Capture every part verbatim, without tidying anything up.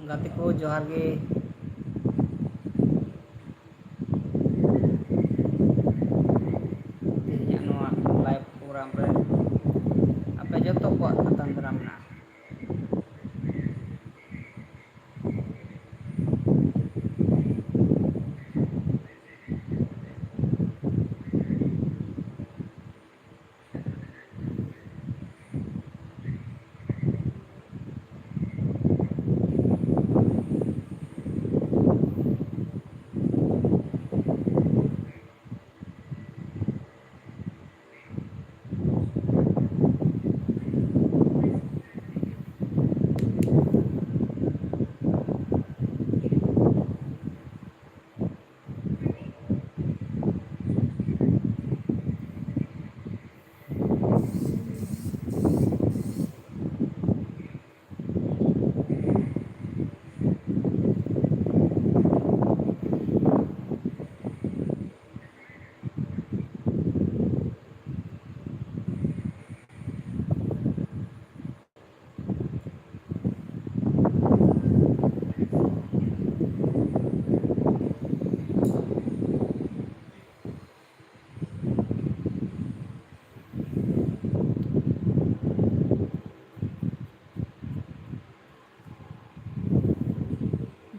ᱜᱟᱛᱮ ᱠᱚ, ᱡᱚᱦᱟᱨ ᱜᱮ᱾ ᱛᱮᱦᱮᱧᱟᱜ ᱱᱚᱣᱟ live program ᱨᱮ ᱟᱯᱮ ᱡᱚᱛᱚ ᱠᱚᱣᱟᱜ ᱟᱛᱟᱝ ᱫᱟᱨᱟᱢ ᱢᱮᱱᱟᱜᱼᱟ᱾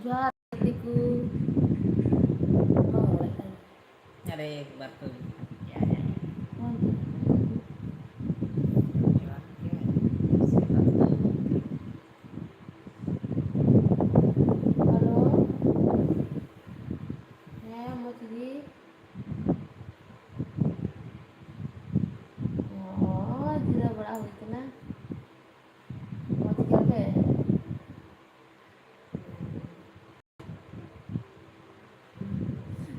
ᱡᱚᱦᱟᱨ ᱜᱟᱛᱮ ᱠᱚ᱾ ᱵᱟᱝ ᱨᱚᱲᱮᱫ ᱠᱟᱱᱟ᱾ ᱟᱨᱮ ᱮᱠ ᱵᱟᱨ ᱠᱚ ᱠᱮᱭᱟ ᱡᱟᱭ᱾ ᱦᱮᱸ᱾ ᱡᱚᱦᱟᱨ ᱜᱮ᱾ ᱦᱮᱞᱳ᱾ ᱦᱮᱸ, ᱢᱚᱡᱽ ᱜᱮ᱾ ᱚ, ᱡᱤᱨᱟᱹᱣ ᱵᱟᱲᱟ ᱦᱩᱭ ᱠᱟᱱᱟ᱾ ᱢᱚᱡᱽ ᱜᱮᱭᱟᱯᱮ?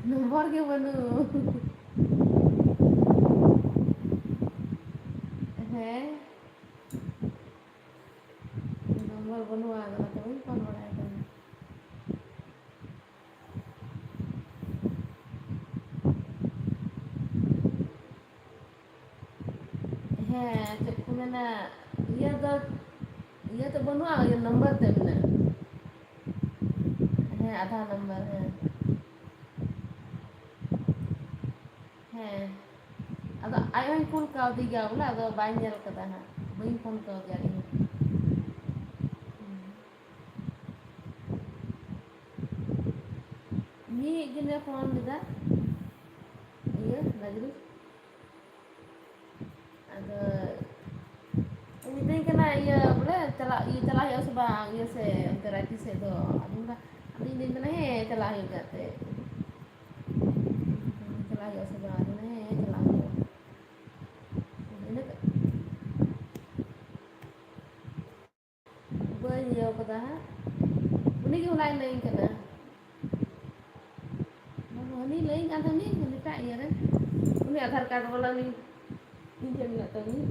ᱱᱚᱢᱵᱚᱨ ᱜᱮ ᱵᱟᱹᱱᱩᱜ᱾ ᱦᱮᱸ, ᱱᱚᱢᱵᱚᱨ ᱵᱟᱹᱱᱩᱜᱼᱟ, ᱟᱫᱚ ᱚᱱᱟᱛᱮ ᱵᱟᱹᱧ ᱯᱷᱳᱱ ᱵᱟᱲᱟᱭ ᱠᱟᱱᱟ᱾ ᱦᱮᱸ, ᱪᱮᱫ ᱠᱚ ᱢᱮᱱᱟ, ᱤᱭᱟᱹ ᱫᱚ, ᱤᱭᱟᱹ ᱛᱮ ᱵᱟᱹᱱᱩᱜᱼᱟ, ᱤᱭᱟᱹ ᱱᱟᱢᱵᱟᱨ ᱛᱮ ᱢᱮᱱᱟᱜᱼᱟ᱾ ᱦᱮᱸ, ᱟᱫᱷᱟᱨ ᱱᱟᱢᱵᱟᱨ, ᱦᱮᱸ᱾ ᱦᱮᱸ᱾ ᱟᱫᱚ ᱟᱡ ᱦᱚᱸᱧ ᱠᱩᱞ ᱠᱟᱣᱫᱮ ᱜᱮᱭᱟ ᱵᱚᱞᱮ, ᱟᱫᱚ ᱵᱟᱭ ᱧᱮᱞ ᱠᱟᱫᱟ ᱦᱟᱸᱜ᱾ ᱵᱟᱹᱧ ᱯᱷᱳᱱ ᱠᱟᱣᱫᱮᱭᱟ ᱤᱧ ᱦᱚᱸ᱾ ᱦᱩᱸ᱾ ᱢᱤᱫ ᱫᱤᱱᱮ ᱯᱷᱳᱱ ᱞᱮᱫᱟ, ᱤᱭᱟᱹ, ᱱᱟᱡᱽᱨᱤ᱾ ᱟᱫᱚ ᱢᱤᱛᱟᱹᱧ ᱠᱟᱱᱟ, ᱤᱭᱟᱹ, ᱵᱚᱞᱮ, ᱪᱟᱞᱟᱜ, ᱤᱭᱟᱹ, ᱪᱟᱞᱟᱜ ᱦᱩᱭᱩᱜᱼᱟ ᱥᱮ ᱵᱟᱝ, ᱤᱭᱟᱹ ᱥᱮᱫ, ᱚᱱᱛᱮ ᱨᱟᱸᱪᱤ ᱥᱮᱫ ᱫᱚ? ᱟᱫᱚᱧ ᱢᱮᱱᱫᱟ, ᱟᱫᱚᱧ ᱢᱮᱛᱟᱭ ᱠᱟᱱᱟ, "ᱦᱮᱸ, ᱪᱟᱞᱟᱜ ᱦᱩᱭᱩᱜ ᱜᱮᱭᱟ ᱮᱱᱛᱮᱫ᱾ ᱪᱟᱞᱟᱜ ᱦᱩᱭᱩᱜᱼᱟ ᱥᱮ ᱵᱟᱝ?" ᱟᱫᱚ ᱢᱮᱱᱫᱟ, "ᱦᱮᱸ, ᱪᱟᱞᱟᱜ ᱦᱩᱭᱩᱜᱼᱟ᱾" ᱤᱱᱟᱹ ᱠᱟᱛᱮ ᱵᱟᱹᱧ ᱤᱭᱟᱹ ᱠᱟᱫᱟ ᱦᱟᱸᱜ᱾ ᱩᱱᱤ ᱜᱮ ᱦᱚᱞᱟᱭ ᱞᱟᱹᱭᱟᱹᱧ ᱠᱟᱱᱟ᱾ ᱦᱟᱹᱱᱤ ᱞᱟᱹᱭᱟᱹᱧ ᱠᱟᱱ ᱛᱟᱦᱮᱱᱤᱧ, ᱦᱟᱹᱱᱤᱴᱟᱜ ᱤᱭᱟᱹ ᱨᱮ᱾ ᱩᱱᱤ ᱟᱫᱷᱟᱨ ᱠᱟᱨᱰ ᱵᱟᱞᱟ ᱩᱱᱤ ᱤᱧ ᱴᱷᱮᱱ ᱢᱮᱱᱟᱜ ᱛᱟᱭᱟ ᱩᱱᱤ᱾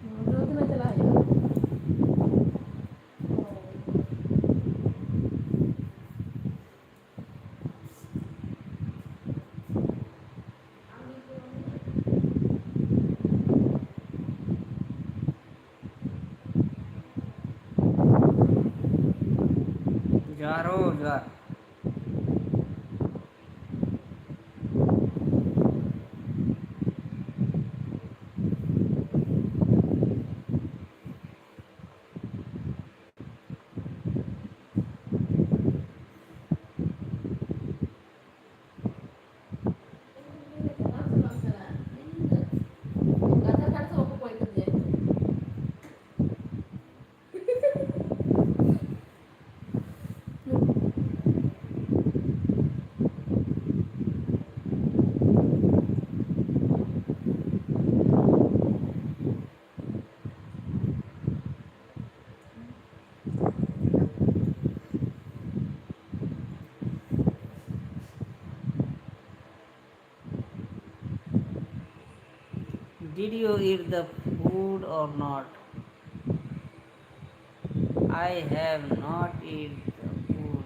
ᱦᱩᱸ, ᱛᱚᱵᱮ ᱛᱤᱱᱟᱹᱜ ᱪᱟᱞᱟᱜ ᱦᱩᱭᱩᱜᱼᱟ? ᱦᱳᱭ᱾ ᱡᱚᱦᱟᱨ ᱦᱳ, ᱡᱚᱦᱟᱨ᱾ Did you eat the food or not? I have not eat the food.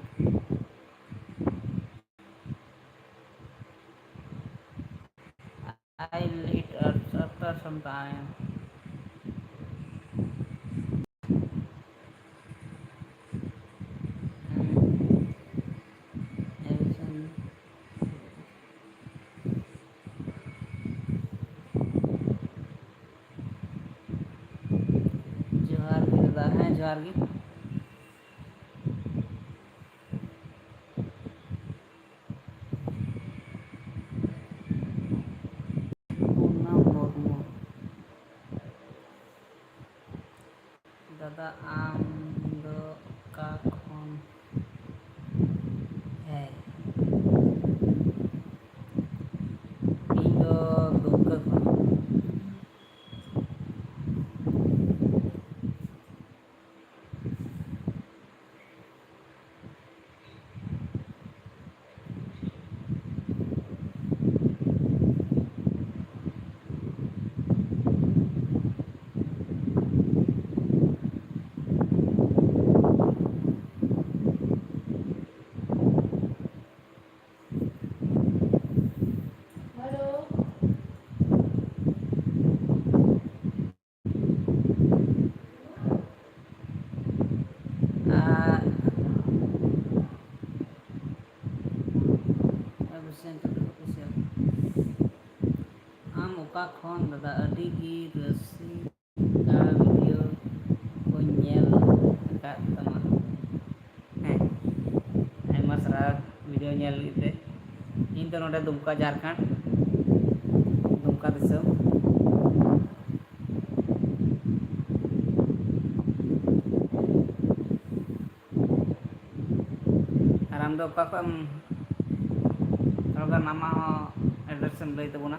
I'll eat at after some time. ᱡᱚᱦᱟᱨ ᱜᱮ᱾ ᱯᱩᱱᱟᱢ ᱢᱩᱨᱢᱩ᱾ ᱫᱟᱫᱟ, ᱟᱢ ᱫᱚ ᱚᱠᱟ ᱠᱷᱚᱱ? ᱦᱮᱸ, ᱤᱧ ᱫᱚ ᱫᱩᱢᱠᱟᱹ ᱠᱷᱚᱱ᱾ ᱟᱨ ᱟᱵᱚ ᱥᱮᱱ ᱠᱟᱛᱮ ᱚᱯᱷᱤᱥᱤᱭᱟᱞ᱾ ᱟᱢ ᱚᱠᱟ ᱠᱷᱚᱱ ᱫᱟᱫᱟ? ᱟᱹᱰᱤ ᱜᱮ ᱨᱟᱹᱥᱠᱟᱹ ᱵᱷᱤᱰᱤᱭᱳ ᱠᱚᱧ ᱧᱮᱞ ᱟᱠᱟᱫ ᱛᱟᱢᱟ᱾ ᱦᱮᱸ, ᱟᱭᱢᱟ ᱥᱟᱨᱦᱟᱣ ᱵᱷᱤᱰᱤᱭᱳ ᱧᱮᱞ ᱞᱟᱹᱜᱤᱫ ᱛᱮ᱾ ᱤᱧ ᱫᱚ ᱱᱚᱰᱮ ᱫᱩᱢᱠᱟ, ᱡᱷᱟᱲᱠᱷᱚᱸᱰ, ᱫᱩᱢᱠᱟ ᱫᱤᱥᱚᱢ᱾ ᱟᱨ ᱟᱢ ᱫᱚ ᱚᱠᱟ ᱠᱷᱚᱱ ᱮᱢ, ᱛᱷᱚᱲᱟ ᱜᱟᱱ ᱟᱢᱟᱜ ᱦᱚᱸ ᱮᱰᱨᱮᱥ ᱮᱢ ᱞᱟᱹᱭ ᱛᱟᱵᱚᱱᱟ?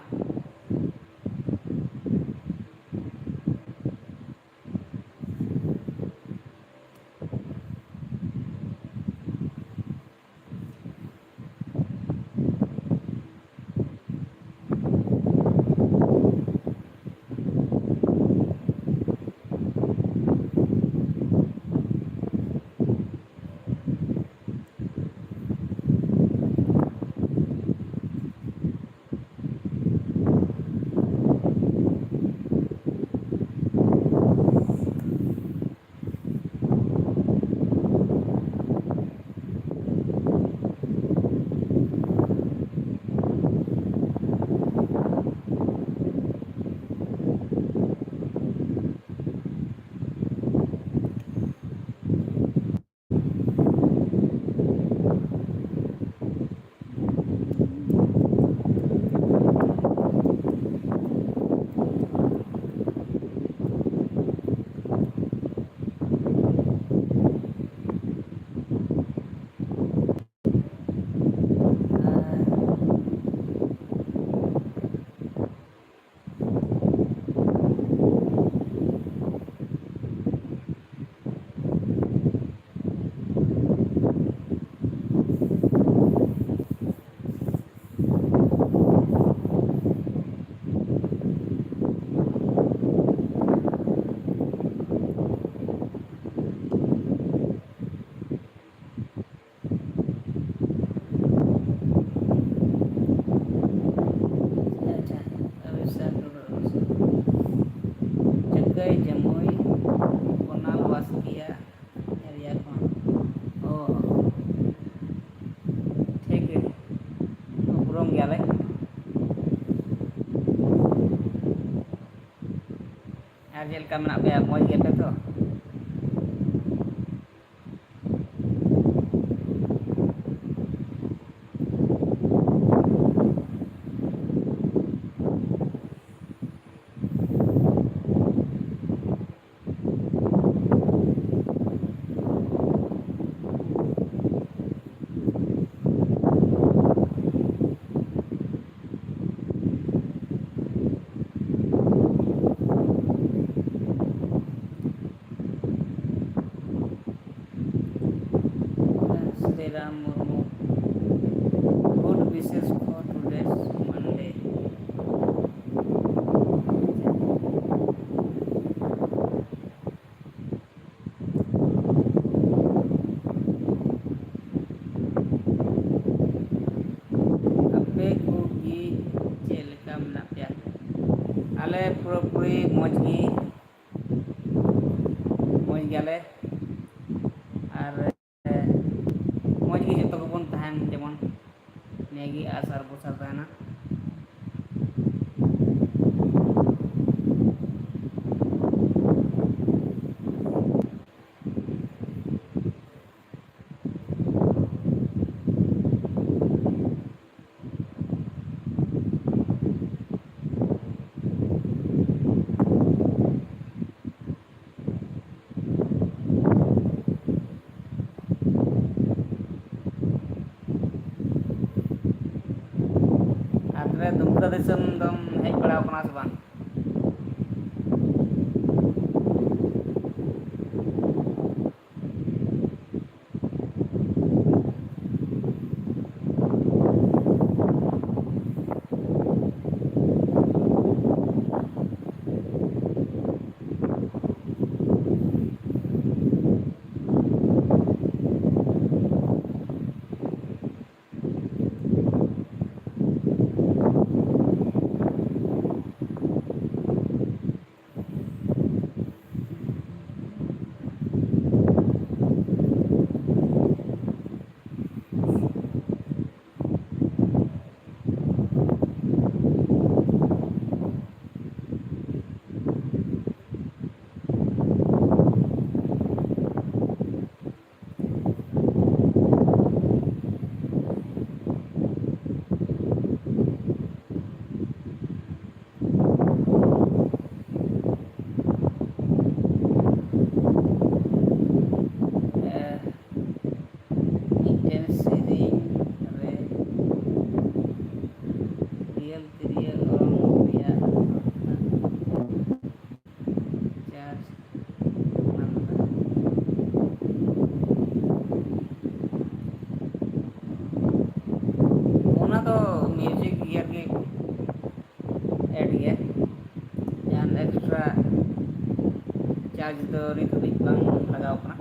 ᱪᱮᱫ ᱞᱮᱠᱟ ᱢᱮᱱᱟᱜ ᱯᱮᱭᱟ? ᱢᱚᱡᱽ ᱜᱮᱭᱟᱯᱮ ᱛᱚ? Sriram Murmu, good wishes for today's Monday. ᱟᱯᱮ ᱠᱚᱜᱮ ᱪᱮᱫ ᱞᱮᱠᱟ ᱢᱮᱱᱟᱜ ᱯᱮᱭᱟ? ᱟᱞᱮ ᱯᱩᱨᱟᱹᱯᱩᱨᱤ ᱢᱚᱡᱽ ᱜᱮ, ᱢᱚᱡᱽ ᱜᱮᱭᱟᱞᱮ᱾ ᱟᱨ ᱢᱚᱡᱽ ᱜᱮ ᱡᱚᱛᱚ ᱜᱮᱵᱚᱱ ᱛᱟᱦᱮᱱ ᱡᱮᱢᱚᱱ, ᱱᱤᱭᱟᱹᱜᱮ ᱟᱥ ᱟᱨ ᱵᱷᱚᱨᱥᱟ ᱛᱟᱦᱮᱱᱟ᱾ ᱟᱨ ᱛᱚᱵᱮ ᱫᱩᱢᱠᱟ ᱫᱤᱥᱚᱢ ᱫᱚᱢ ᱦᱮᱡ ᱵᱟᱲᱟ ᱟᱠᱟᱱᱟ ᱥᱮ ᱵᱟᱝ? ᱫᱚ ᱱᱤᱛ ᱦᱟᱹᱵᱤᱡ ᱵᱟᱝ ᱞᱟᱜᱟᱣ ᱠᱟᱱᱟ᱾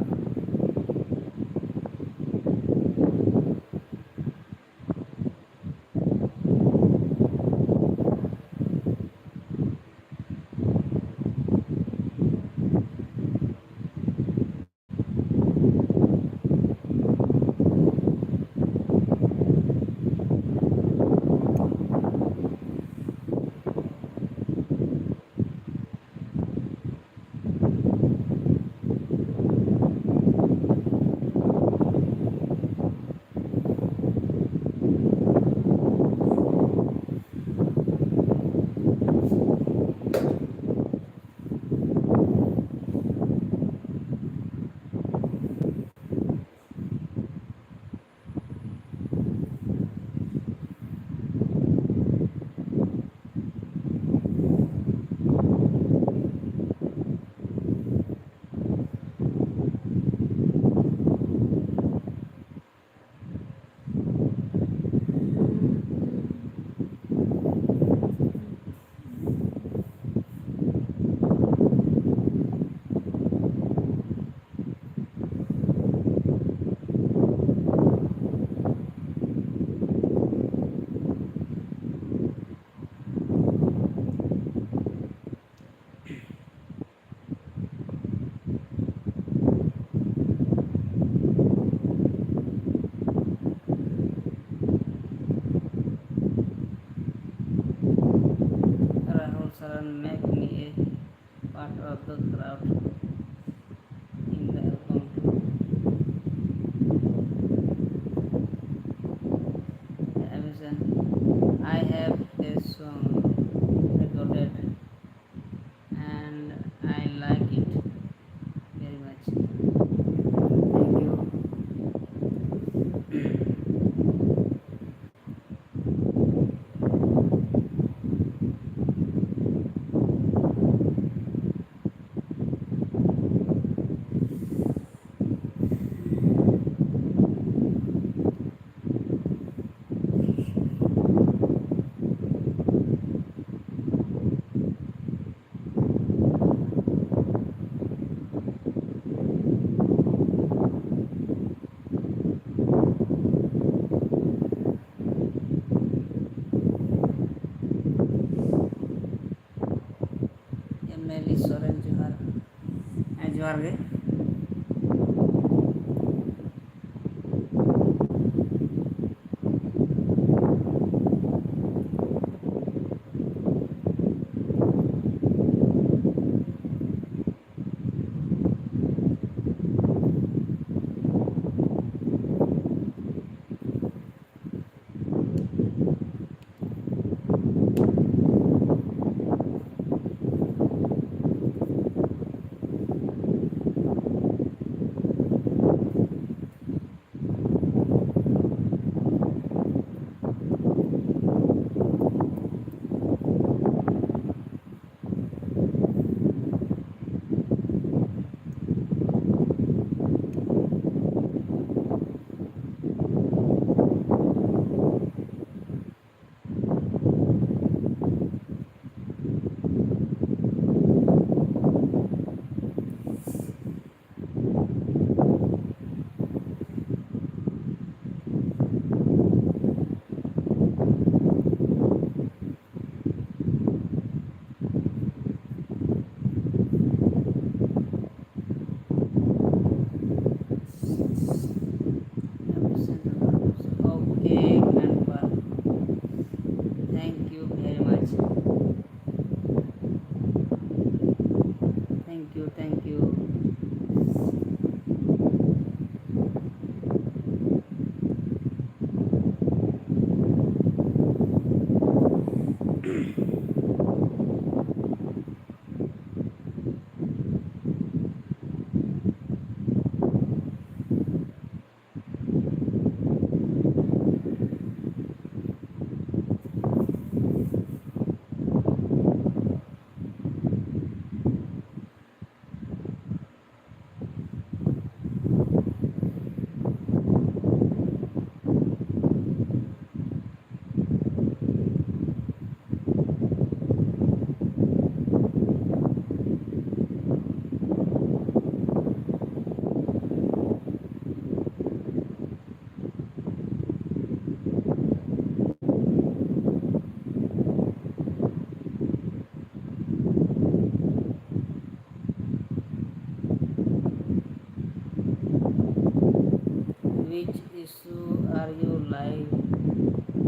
Which issue are you live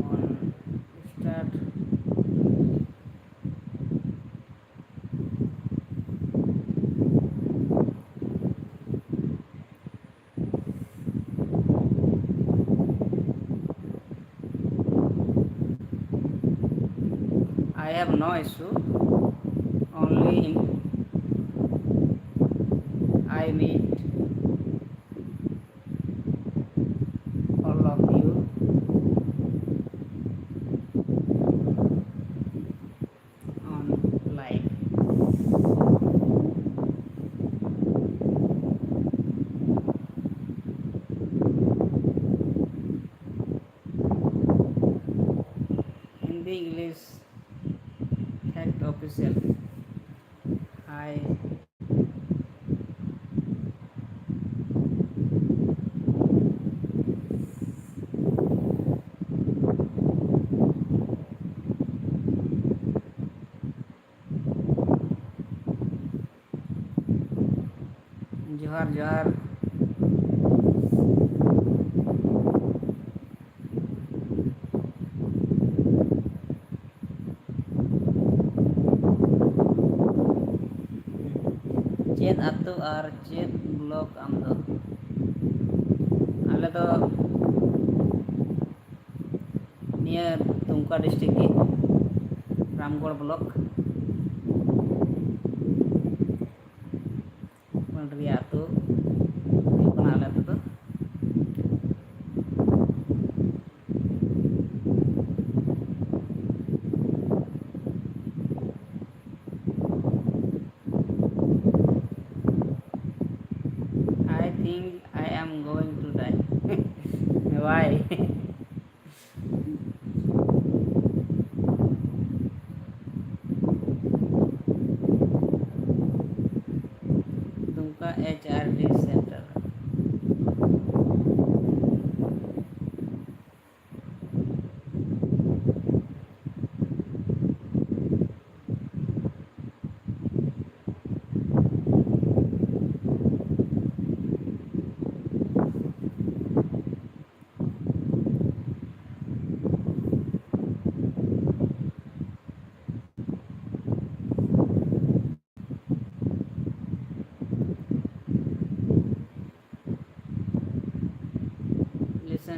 on? Start. I have no issue, only in, I meet all of you on live. Hindi, English, Fact Official. Hi. ᱡᱚᱦᱟᱨ, ᱡᱚᱦᱟᱨ᱾ ᱪᱮᱫ ᱟᱹᱛᱩ ᱟᱨ ᱪᱮᱫ ᱵᱞᱚᱠ ᱟᱢ ᱫᱚ? ᱟᱞᱮ ᱫᱚ ᱱᱤᱭᱟᱹ ᱫᱩᱢᱠᱟ ᱰᱤᱥᱴᱨᱤᱠᱴ ᱜᱮ, ᱨᱟᱢᱜᱚᱲ ᱵᱞᱚᱠ᱾ ᱯᱟᱹᱱᱰᱨᱤᱭᱟ ᱟᱹᱛᱩ ᱦᱩᱭᱩᱜ ᱠᱟᱱᱟ ᱟᱞᱮ ᱟᱹᱛᱩ ᱫᱚ᱾ I think I am going to die. Why? Dumka H R D center.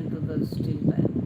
ᱱᱤᱛᱚᱜ ᱫᱚ still ᱵᱟᱭ ᱮᱢᱟ᱾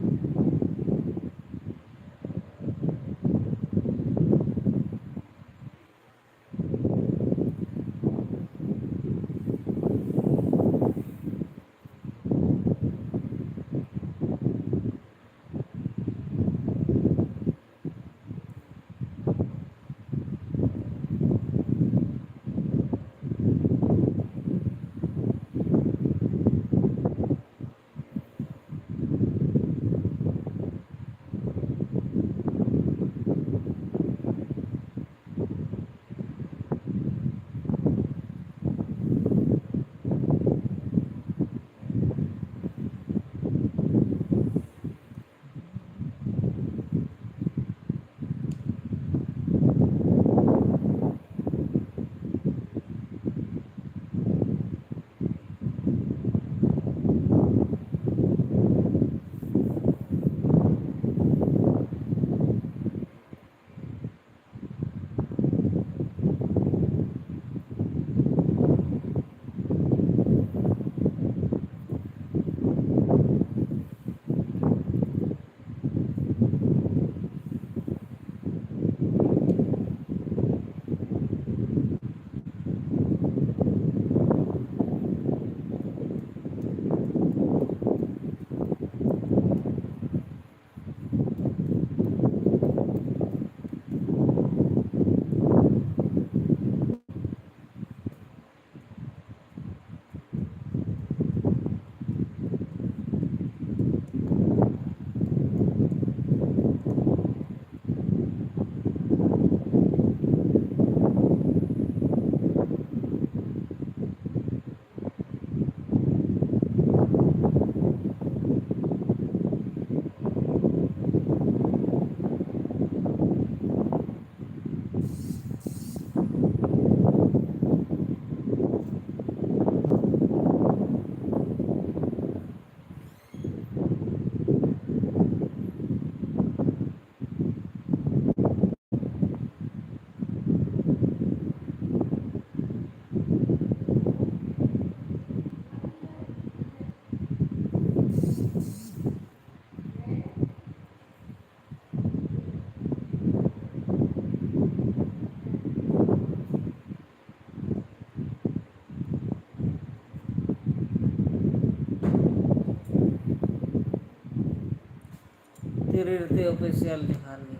ᱛᱤᱨᱤ ᱨᱮᱛᱮ ᱚᱯᱷᱤᱥᱤᱭᱟᱞ ᱡᱚᱦᱟᱨ ᱜᱮ᱾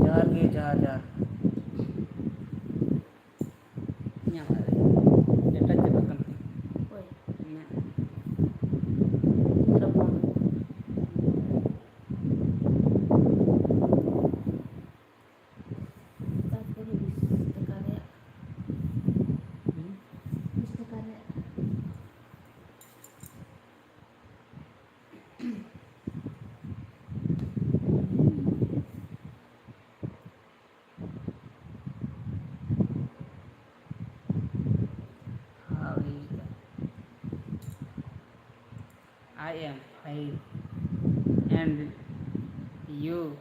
ᱡᱚᱦᱟᱨ ᱜᱮ, ᱡᱚᱦᱟᱨ, ᱡᱚᱦᱟᱨ᱾ ᱤᱧᱟᱹᱜ ᱰᱮᱴᱟ ᱪᱟᱵᱟᱜ ᱠᱟᱱ ᱛᱤᱧᱟ᱾ ᱦᱳᱭ᱾ ᱤᱧᱟᱹᱜ ᱛᱟᱨᱯᱚᱨᱮ ᱵᱤᱥ ᱴᱟᱠᱟ ᱨᱮᱭᱟᱜ᱾ ᱦᱩᱸ? ᱵᱤᱥ ᱴᱟᱠᱟ ᱨᱮᱭᱟᱜ᱾ How is that? I am fine. And you?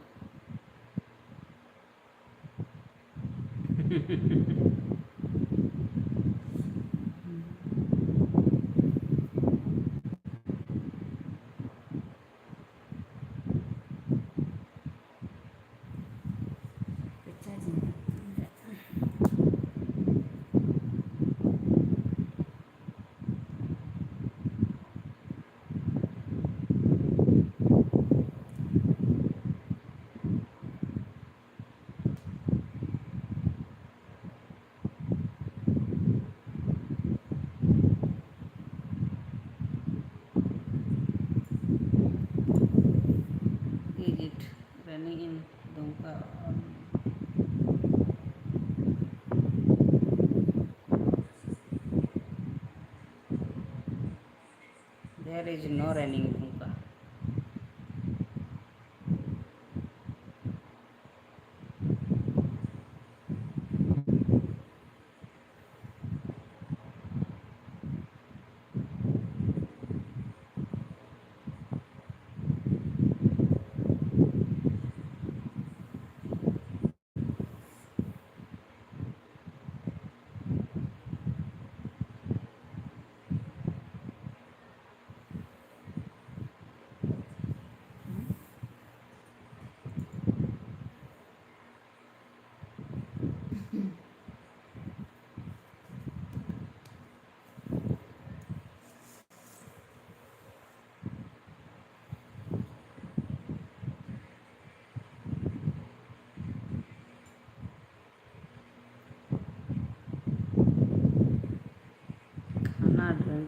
Is it raining in Dumka? There is no raining in Dumka.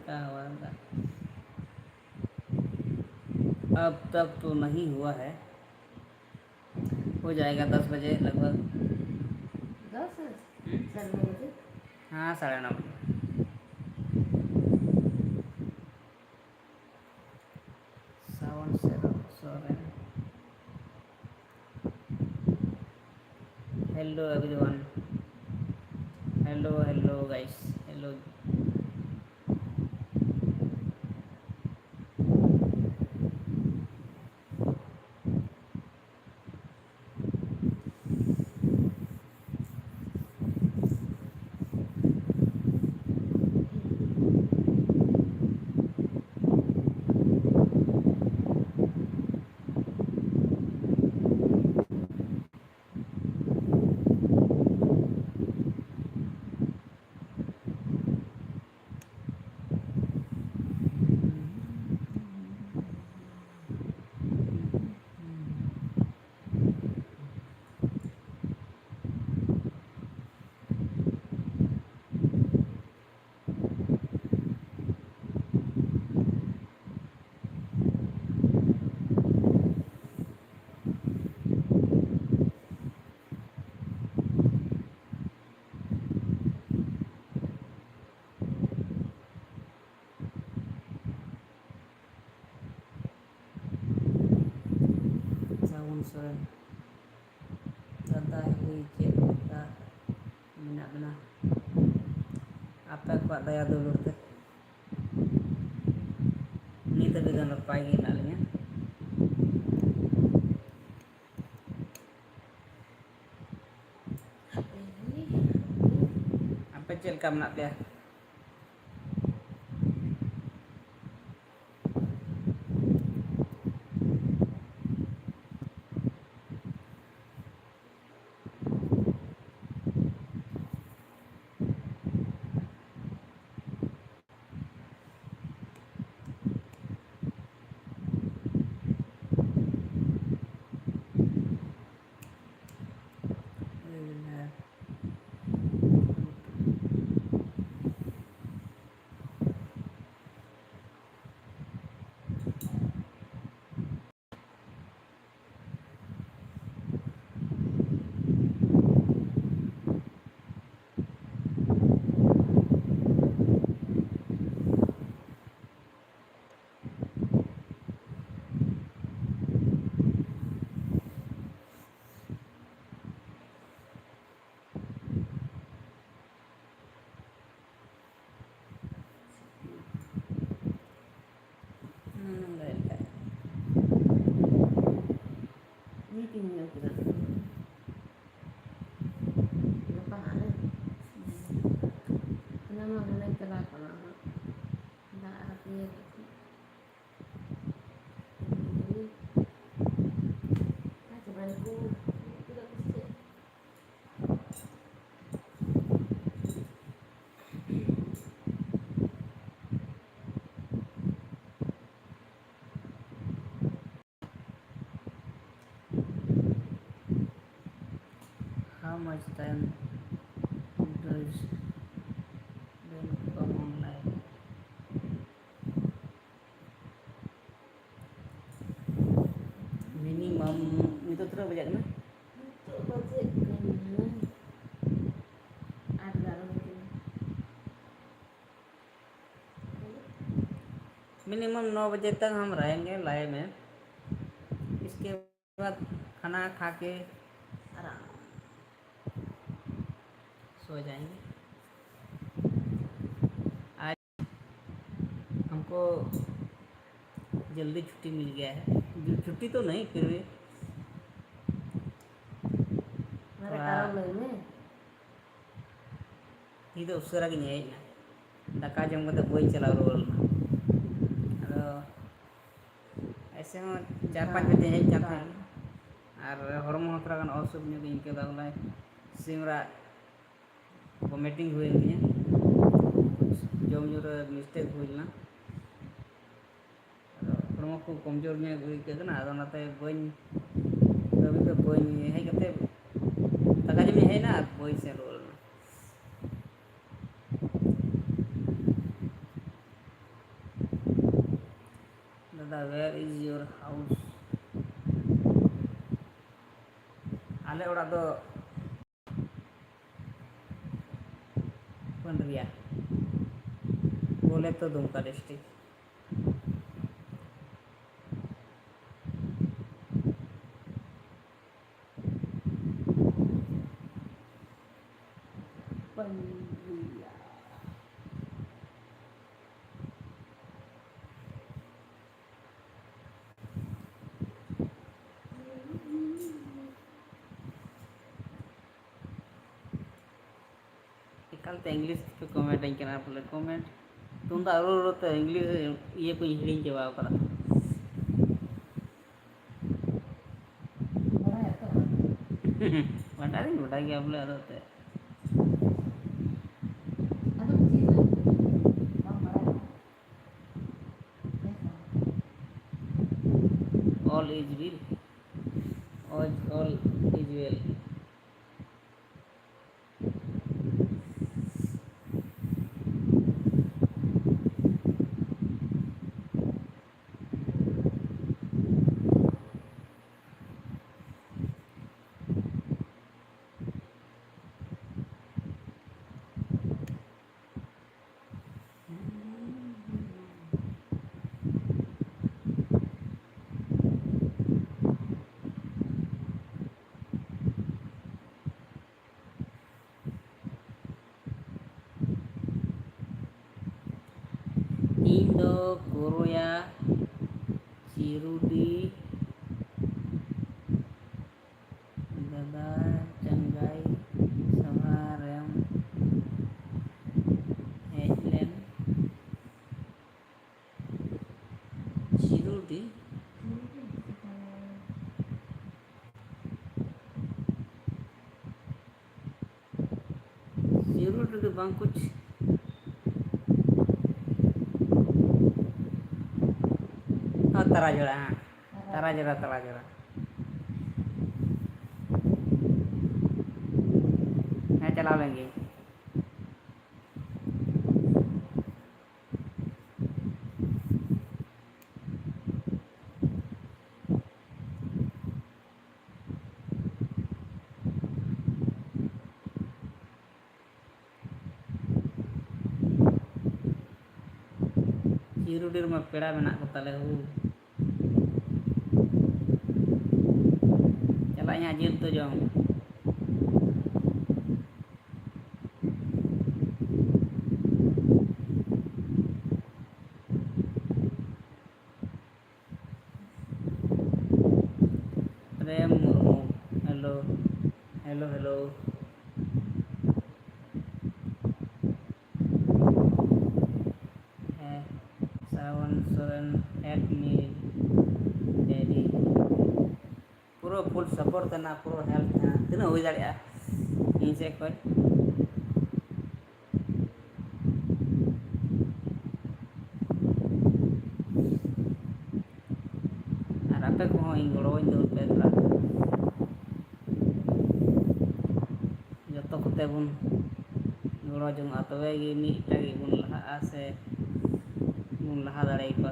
का हुआ था? अब तक तो नहीं हुआ है, हो जाएगा दस बजे लगभग। दस बजे? हम्म। साढ़े नौ बजे। हाँ, साढ़े नौ बजे। सावन से सो रहे हैं। Hello everyone, hello, hello guys, hello. ᱥᱟᱹᱜᱩᱱ ᱥᱚᱨᱮᱱ᱾ ᱫᱟᱫᱟ ᱦᱤᱞᱤ, ᱪᱮᱫ ᱞᱮᱠᱟ ᱢᱮᱱᱟᱜ ᱵᱮᱱᱟ? ᱟᱯᱮ ᱠᱚᱣᱟᱜ ᱫᱟᱭᱟ ᱫᱩᱞᱟᱹᱲ ᱛᱮ ᱱᱤᱛ ᱦᱟᱹᱵᱤᱡ ᱫᱚ ᱱᱟᱯᱟᱭ ᱜᱮ ᱢᱮᱱᱟᱜ ᱞᱤᱧᱟ᱾ ᱟᱯᱮ ᱪᱮᱫ ᱞᱮᱠᱟ ᱢᱮᱱᱟᱜ ᱯᱮᱭᱟ? time, don't come online. Minimum, ᱱᱤᱛᱚᱜ ᱛᱤᱱᱟᱹᱜ ᱵᱟᱡᱟᱜ ᱠᱟᱱᱟ? ᱱᱤᱛᱚᱜ ᱵᱟᱡᱟᱜ ᱠᱟᱱᱟ ᱟᱴ ᱵᱟᱨᱚ ᱦᱩᱭ ᱠᱟᱱᱟ᱾ मिनिमम नौ बजे तक हम रहेंगे लाइव में। इसके बाद खाना खा के आराम सो जाएंगे। आज हमको जल्दी छुट्टी मिल गया है। छुट्टी तो नहीं, फिर भी ᱢᱟᱱᱮ ᱛᱷᱚᱲᱟ ᱠᱟᱨᱚᱱ ᱞᱟᱹᱭ ᱢᱮ᱾ ᱤᱧ ᱫᱚ ᱩᱥᱟᱹᱨᱟ ᱜᱤᱧ ᱦᱮᱡ ᱮᱱᱟ, ᱫᱟᱠᱟ ᱡᱚᱢ ᱠᱟᱛᱮ ᱵᱟᱹᱧ ᱪᱟᱞᱟᱣ ᱨᱩᱣᱟᱹᱲ ᱞᱮᱱᱟ᱾ ᱟᱫᱚ ᱮᱥᱮ ᱦᱚᱸ ᱪᱟᱨ ᱯᱟᱸᱪ ᱵᱟᱡᱮ ᱦᱮᱡ ᱠᱟᱱ ᱛᱟᱦᱮᱸᱫ, ᱟᱨ ᱦᱚᱲᱢᱚ ᱦᱚᱸ ᱛᱷᱚᱲᱟ ᱜᱟᱱ ᱚᱥᱩᱠ ᱧᱚᱜ ᱜᱤᱧ ᱟᱹᱭᱠᱟᱹᱣ ᱮᱫᱟ᱾ ᱵᱚᱞᱮ ᱥᱤᱢ ᱨᱟᱜ ᱵᱷᱚᱢᱤᱴᱤᱝ ᱦᱩᱭᱮᱱ ᱛᱤᱧᱟᱹ, ᱡᱚᱢ ᱧᱩ ᱨᱮ ᱢᱤᱥᱴᱮᱠ ᱦᱩᱭ ᱞᱮᱱᱟ᱾ ᱟᱫᱚ ᱦᱚᱲᱢᱚ ᱠᱚ ᱠᱚᱢᱡᱳᱨ ᱧᱚᱜ ᱟᱹᱭᱠᱟᱹᱜ ᱠᱟᱱᱟ, ᱟᱫᱚ ᱚᱱᱟᱛᱮ ᱵᱟᱹᱧ, ᱠᱟᱹᱢᱤ ᱫᱚ ᱵᱟᱹᱧ ᱦᱮᱡ ᱠᱟᱛᱮ ᱫᱟᱠᱟ ᱡᱚᱢᱤᱧ ᱦᱮᱡ ᱮᱱᱟ ᱟᱨ ᱵᱟᱹᱧ ᱥᱮᱱ ᱨᱩᱣᱟᱹᱲ ᱞᱮᱱᱟ᱾ ᱫᱟᱫᱟ, where is your house? ᱟᱞᱮ ᱚᱲᱟᱜ ᱫᱚ ᱯᱟᱹᱱᱰᱨᱤᱭᱟ, ᱵᱚᱞᱮ ᱛᱚ ᱫᱩᱢᱠᱟ ᱰᱤᱥᱴᱤᱠ᱾ ᱯᱟᱹᱱᱰᱨᱤᱭᱟ᱾ ᱮᱠᱟᱞᱛᱮ ᱤᱝᱞᱤᱥ ᱛᱮᱯᱮ ᱠᱚᱢᱮᱱᱴ ᱟᱹᱧ ᱠᱟᱱᱟ ᱵᱚᱞᱮ, ᱠᱚᱢᱮᱱᱴ ᱛᱩᱢᱫᱟᱜ ᱨᱩ ᱨᱩ ᱛᱮ ᱤᱝᱞᱤᱥ ᱤᱭᱟᱹ ᱠᱚᱧ ᱦᱤᱲᱤᱧ ᱪᱟᱵᱟᱣ ᱠᱟᱫᱟ᱾ ᱵᱟᱰᱟᱭᱟᱛᱚ᱾ ᱵᱟᱰᱟᱭ ᱫᱚᱧ ᱵᱟᱰᱟᱭ ᱜᱮᱭᱟ ᱵᱚᱞᱮ, ᱟᱫᱚ ᱮᱱᱛᱮᱫ᱾ ᱟᱫᱚ ᱪᱮᱫ ᱞᱟᱹᱜᱤᱫ ᱵᱟᱢ ᱵᱟᱲᱟᱭᱟ? All is well. All, all is well. ᱪᱤᱨᱩᱰᱤ ᱫᱟᱫᱟ ᱪᱟᱸᱜᱟᱭ ᱥᱚᱵᱷᱟ ᱨᱮᱢ ᱦᱮᱡ ᱞᱮᱱ᱾ ᱪᱤᱨᱩᱰᱤ ᱡᱟᱹᱨᱩᱲ ᱨᱮᱫᱚ ᱵᱟᱝ ᱠᱩᱪ᱾ ᱟᱨ ᱛᱟᱨᱟ ᱡᱚᱲᱟ, ᱦᱮᱸ᱾ ᱛᱟᱨᱟ ᱡᱚᱲᱟ, ᱛᱟᱨᱟ ᱡᱚᱲᱟ᱾ ᱦᱮᱸ, ᱪᱟᱞᱟᱣ ᱞᱮᱱ ᱜᱤᱧ᱾ ᱪᱤᱨᱩᱰᱤ ᱨᱮᱢᱟ ᱯᱮᱲᱟ ᱢᱮᱱᱟᱜ ᱠᱚ ᱛᱟᱞᱮ ᱦᱳ᱾ ᱪᱟᱞᱟᱜ ᱤᱧ ᱦᱟᱸᱜ ᱡᱤᱞ ᱩᱛᱩ ᱡᱚᱢ᱾ ᱯᱨᱮᱢ ᱢᱩᱨᱢᱩ, hello, hello, hello. ᱦᱮᱸ, ᱥᱨᱟᱵᱚᱱ ᱥᱚᱨᱮᱱ, add me, daddy. ᱯᱩᱨᱟᱹ full support ᱛᱟᱦᱮᱱᱟ, ᱯᱩᱨᱟᱹ help ᱛᱟᱦᱮᱱᱟ, ᱛᱤᱱᱟᱹᱜ ᱦᱩᱭ ᱫᱟᱲᱮᱭᱟᱜᱼᱟ ᱤᱧ ᱥᱮᱫ ᱠᱷᱚᱱ᱾ ᱟᱨ ᱟᱯᱮ ᱠᱚᱦᱚᱸ ᱤᱧ ᱜᱚᱲᱚᱣᱟᱹᱧ ᱛᱟᱵᱚᱱ ᱯᱮ ᱛᱷᱚᱲᱟ᱾ ᱡᱚᱛᱚ ᱠᱚᱛᱮ ᱵᱚᱱ ᱜᱚᱲᱚ ᱡᱚᱝᱟᱜᱼᱟ, ᱛᱚᱵᱮ ᱜᱮ ᱢᱤᱫᱴᱟᱝ ᱜᱮᱵᱚᱱ ᱞᱟᱦᱟᱜᱼᱟ ᱥᱮ ᱵᱚᱱ ᱞᱟᱦᱟ ᱫᱟᱲᱮᱭᱟᱠᱚᱣᱟ᱾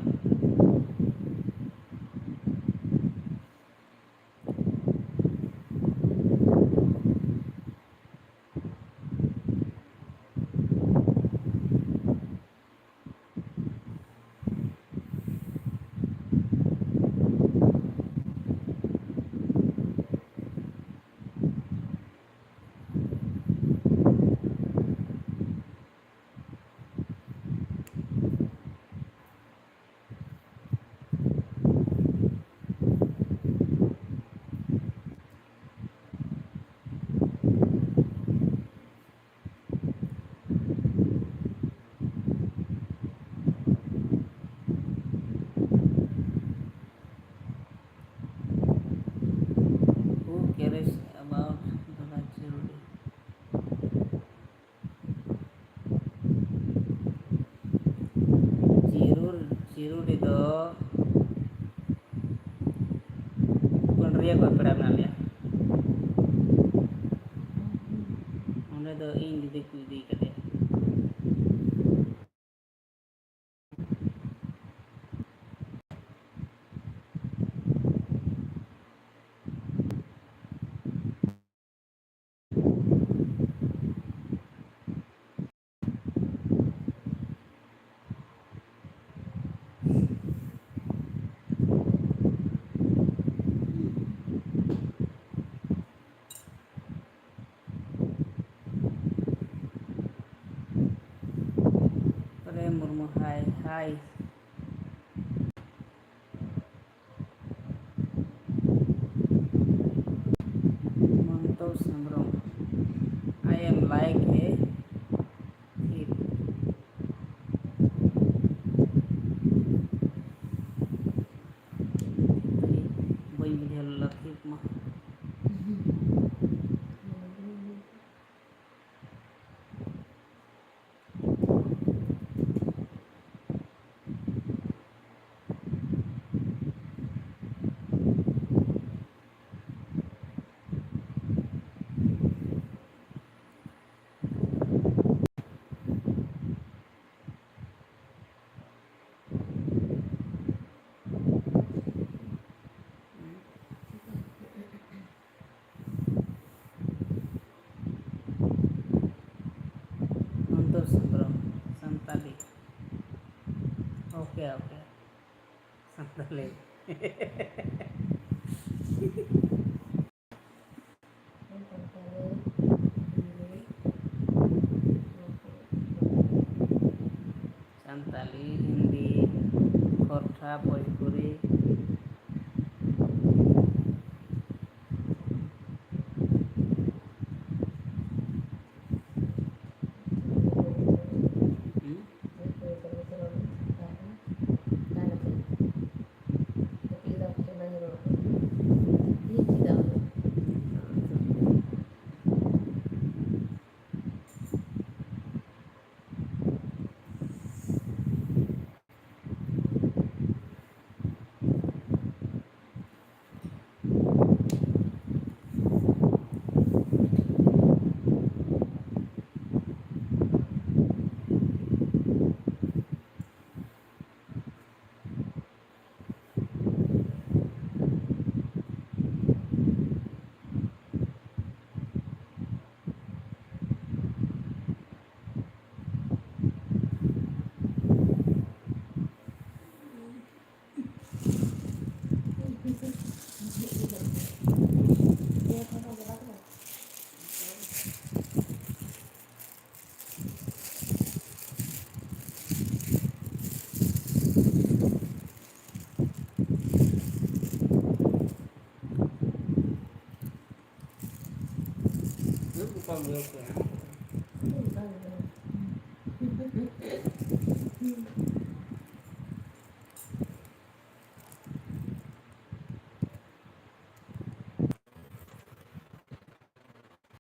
ᱡᱟᱹᱨᱩᱲᱤ ᱫᱚ ᱯᱟᱹᱱᱰᱨᱤᱭᱟᱹ ᱠᱷᱚᱱ ᱯᱮᱲᱟ ᱢᱮᱱᱟᱜ ᱞᱮᱭᱟ᱾ ᱚᱸᱰᱮ ᱫᱚ ᱤᱧ ᱫᱤᱫᱤ ᱠᱚ ᱤᱫᱤ ᱠᱟᱫᱮᱭᱟ᱾ ᱯᱨᱮᱢ ᱢᱩᱨᱢᱩ, ᱦᱟᱭ, ᱦᱟᱭ᱾ Mantosh Hembrom, I am like a thief. ᱵᱟᱹᱧ ᱵᱩᱡᱷᱟᱹᱣ ᱞᱮᱫᱟ ᱛᱷᱤᱯ ᱢᱟ᱾ ᱢᱚᱱᱛᱳᱥ ᱦᱮᱢᱵᱨᱚᱢ, ᱥᱟᱱᱛᱟᱞᱤ᱾ Okay, okay. ᱥᱟᱱᱛᱟᱞᱤ᱾ ᱥᱟᱱᱛᱟᱞᱤ, ᱦᱤᱱᱫᱤ, ᱠᱷᱚᱨᱴᱷᱟ, ᱵᱷᱳᱡᱽᱯᱩᱨᱤ᱾ ᱦᱩᱸ? ᱵᱟᱢ ᱵᱩᱡᱷᱟᱹᱣ ᱠᱮᱫᱟ᱾